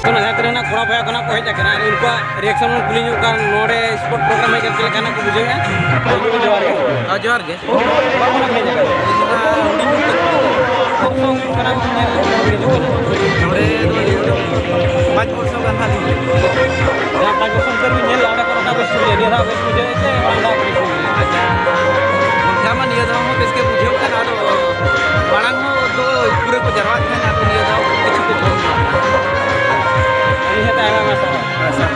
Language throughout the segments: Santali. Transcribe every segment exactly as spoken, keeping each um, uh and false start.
ᱚᱱᱟ ᱡᱟᱦᱟᱸ ᱛᱤᱱᱟᱹᱜ ᱱᱟᱜ ᱠᱚᱲᱟ ᱵᱚᱭᱦᱟ ᱠᱚ ᱱᱟᱜ ᱠᱚ ᱦᱮᱡ ᱟᱠᱟᱱᱟ, ᱟᱨ ᱩᱱᱠᱩᱣᱟᱜ reaction ᱵᱚᱱ ᱠᱩᱞᱤ ᱧᱚᱜ ᱠᱟᱱ, ᱱᱚᱰᱮ sport program ᱦᱮᱡ ᱠᱟᱛᱮ ᱪᱮᱫ ᱞᱮᱠᱟ ᱱᱟᱜ ᱠᱚ ᱵᱩᱡᱷᱟᱹᱣᱮᱫᱼᱟ? ᱦᱮᱸ, ᱡᱚᱦᱟᱨ ᱜᱮ᱾ ᱚᱠᱟ ᱠᱷᱚᱱᱟᱜ ᱯᱮ ᱦᱮᱡ ᱟᱠᱟᱱᱟ? ᱯᱨᱚᱛᱷᱚᱢ ᱠᱟᱱᱟ ᱵᱚᱱ ᱧᱮᱞ ᱦᱤᱡᱩᱜ ᱠᱟᱱᱟ᱾ ᱱᱚᱰᱮ ᱫᱚ ᱯᱟᱸᱪ ᱵᱚᱪᱷᱚᱨ ᱜᱟᱱ ᱦᱟᱸᱜ ᱞᱤᱧ ᱦᱩᱭᱩᱜ ᱠᱟᱱᱟ᱾ ᱡᱟᱦᱟᱸ ᱯᱟᱸᱪ ᱵᱚᱪᱷᱚᱨ ᱩᱛᱟᱹᱨ ᱵᱤᱱ ᱧᱮᱞ ᱞᱮᱫᱟ, ᱚᱸᱰᱮ ᱠᱷᱚᱱ ᱚᱠᱟ ᱵᱮᱥ ᱵᱩᱡᱷᱟᱹᱣ? ᱱᱤᱭᱟᱹ ᱫᱷᱟᱣ ᱵᱮᱥ ᱵᱩᱡᱷᱟᱹᱣ ᱪᱮ ᱢᱟᱲᱟᱝ ᱫᱷᱟᱣ ᱵᱮᱥ ᱵᱩᱡᱷᱟᱹᱣ? ᱟᱪᱪᱷᱟ, ᱚᱱᱠᱟ ᱢᱟ ᱱᱤᱭᱟᱹ ᱫᱷᱟᱣ ᱦᱚᱸ ᱵᱮᱥ ᱜᱮ ᱵᱩᱡᱷᱟᱹᱣ ᱠᱟᱱᱟ, ᱟᱫᱚ ᱢᱟᱲᱟᱝ ᱦᱚᱸ ᱫᱚ ᱯᱩᱨᱟᱹ ᱠᱚ ᱡᱟᱨᱣᱟᱜ ᱛᱟᱦᱮᱱᱟ, ᱟᱫᱚ ᱱᱤᱭᱟᱹ ᱫᱷᱟᱣ ᱠᱤᱪᱷᱩ ᱠᱚ ᱠᱚᱢ ᱧᱚᱜ ᱠᱟᱱᱟ᱾ ᱟᱹᱞᱤᱧ ᱦᱚᱸ ᱟᱭᱢᱟ ᱟᱭᱢᱟ ᱥᱟᱨᱦᱟᱣ᱾ ᱟᱪᱪᱷᱟ᱾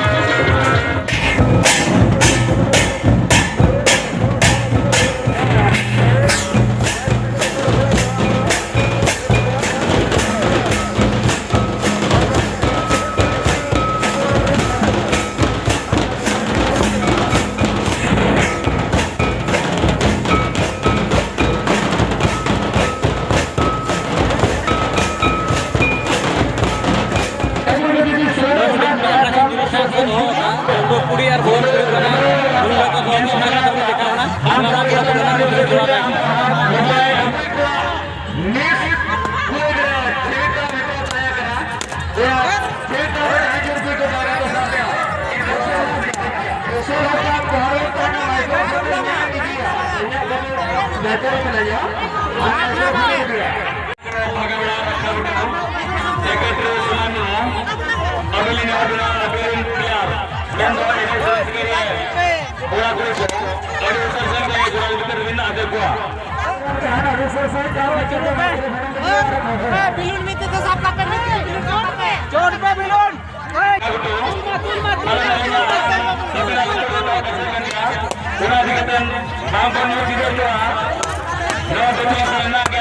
ᱠᱩᱲᱤ ᱟᱨ ᱵᱚᱭᱮᱥ ᱠᱩᱲᱤ ᱠᱟᱱᱟ, ᱩᱱᱤ ᱵᱟᱠᱚ ᱫᱚᱦᱚ ᱠᱚ ᱠᱟᱱᱟ, ᱚᱱᱟ ᱠᱚ ᱫᱚᱦᱚ ᱠᱟᱜ ᱠᱟᱱᱟ᱾ ᱠᱚᱲᱟ ᱠᱩᱲᱤ ᱠᱚ ᱟᱹᱰᱤ ᱩᱥᱟᱹᱨᱟ ᱥᱟᱹᱦᱤᱡ ᱛᱮ ᱜᱚᱲᱚ ᱜᱤᱫᱽᱨᱟᱹ ᱨᱮ ᱢᱮᱱᱟᱜ ᱟᱠᱟᱫ ᱠᱚᱣᱟ᱾ ᱵᱤᱞᱩᱱ ᱢᱤᱫ ᱛᱮ ᱥᱟᱵ ᱠᱟᱜ ᱯᱮ, ᱢᱤᱫ ᱛᱮ ᱵᱤᱞᱩᱱ ᱥᱟᱵ ᱠᱟᱜ ᱯᱮ᱾ ᱪᱚᱴ ᱯᱮ ᱵᱤᱞᱩᱱ᱾ ᱚᱱᱟ ᱤᱫᱤ ᱠᱟᱛᱮ ᱵᱟᱝ ᱵᱚᱱ ᱧᱩ ᱛᱤᱨᱟᱹᱜ ᱠᱚᱣᱟ᱾ ᱱᱚᱣᱟ ᱫᱚ ᱢᱤᱫ ᱨᱮᱱᱟᱜ